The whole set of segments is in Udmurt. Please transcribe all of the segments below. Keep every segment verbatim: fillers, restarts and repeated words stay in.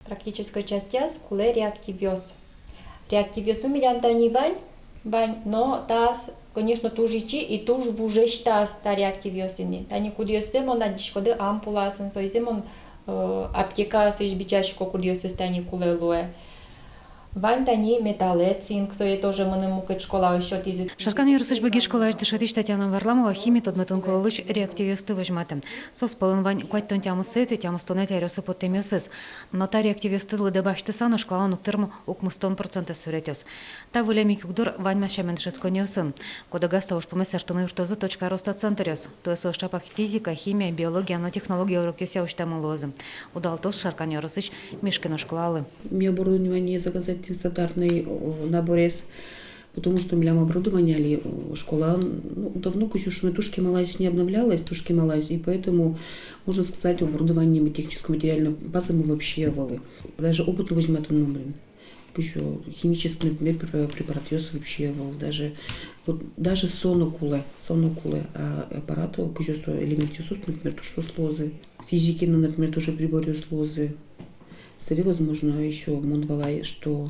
Практической частяз кулэ реактивъёс. Реактивъёсмы милям тани вань, вань, но таз, конечно, туж ичи и туж вужесь таз та реактивъёс ини. Тани кудъёссэ мон адӟиськоды ампулаосын, соизэ мон, э, аптекаосысь бичасько, кудъёсыз тани кулэ луэ. Вань тани металлэ, цинк, сое тоже мыным мукет школаысь сётӥзы. Шаркан ёросысь Быги школаысь дышетӥсь Татьяна Варламова хими тодметын кулэ луись реактивъёсты возьматэ. Соос пӧлын вань куатьтон тямысэтӥ, тямыстонэтӥ аръёсы поттэмъёсыз. Но та реактивъёсты лыдэ басьтыса но школаын уг тырмо укмыстон процентэз суретъёс. Та вылэм ик югдур ваньмаз сямен дышетсконниосын. Кодогаз та ужпумез сэртыны юрттозы «Точка роста» центръёс. Туэ соос чапак физика, химия, биология но технология урокъёсъя усьтэмын луозы. Удалтоз Шаркан ёросысь Мишкино школалы. Ми оборудование заказать итӥм стандартный, о, наборез, потому что милям оборудование али, о, школаын, ну, давно, кызьы шуоно, туж кемалась не обновлялось, туж кемалась, и поэтому, можно сказать, оборудование, технической материальной базамы вообще ӧвӧл. Даже опыт возьматыны, блин. Кызьы химический, например, препа-, препаратъёс вообще ӧвӧл. Даже, вот, даже со но кулэ, со но кулэ, а аппарат, кызьы со элементъёсыз, например, туж трос луозы. Физики но, например, тоже приборъёс луозы. Сэре, возможно, ещё мон валай, что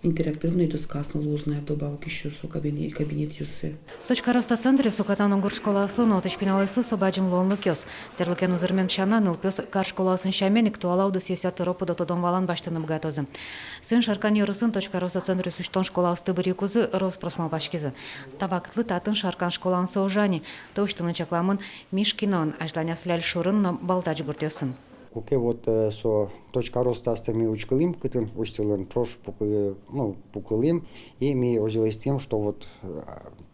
интерактивной доскаос но луозы на вдобавок ещё со кабине-, кабинетъёсы. «Точка роста» центръёс уката но гурт школаослы но отысь пиналъёслы со бадӟым луонлыкъёс. Тӥрлыкен узырмем сяна, нылпиос кар школаосын сямен ик туала удысъёсъя тыро-пыдо тодон-валан басьтыны быгатозы. Соин Шаркан ёросын «Точка роста» центръёс усьтон школаосты быръюкузы рос-прос малпаськизы. Та вакытлы татын Шаркан школаын со ужа ни, та усьтыны чакламын Мишкиноын, азьланяз Ляльшурын но Балтач гуртъёсын. Куке вот, э, со «Точка роста»сты ми учкылӥм, кытын усьтылын, ӵош пукы-, ну, пукылӥм, и ми озьы лэсьтӥм, что вот, э,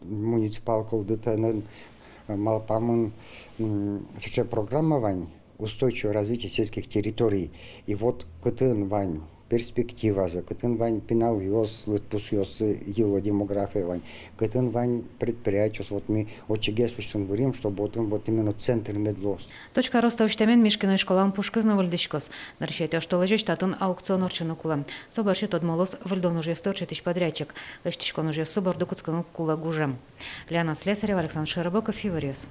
муниципал кылдытонын, э, малпамын, м, сыӵе программа вань, «Устойчивое развитие сельских территорий». И вот кытын вань перспективазы, кытын вань пиналъёс, лыдпусъёссы йыло, демография вань, кытын вань предприятиос, вот ми отчыгес усьтыны быръим, чтобы отын вот именно центр мед луоз. «Точка роста» усьтэмен Мишкино школаын пушкыз но выльдӥськоз. Нырысетӥ оштолэзёзь татын аукцион ортчыны кулэ. Со бӧрсьы тодмо луоз выльдон ужъёсты ортчытӥсь подрядчик. Лэсьтӥськон ужъёссы борды кутскыны кулэ гужем. Лиана Слесарева, Александр Широбоков, «Иворъёс».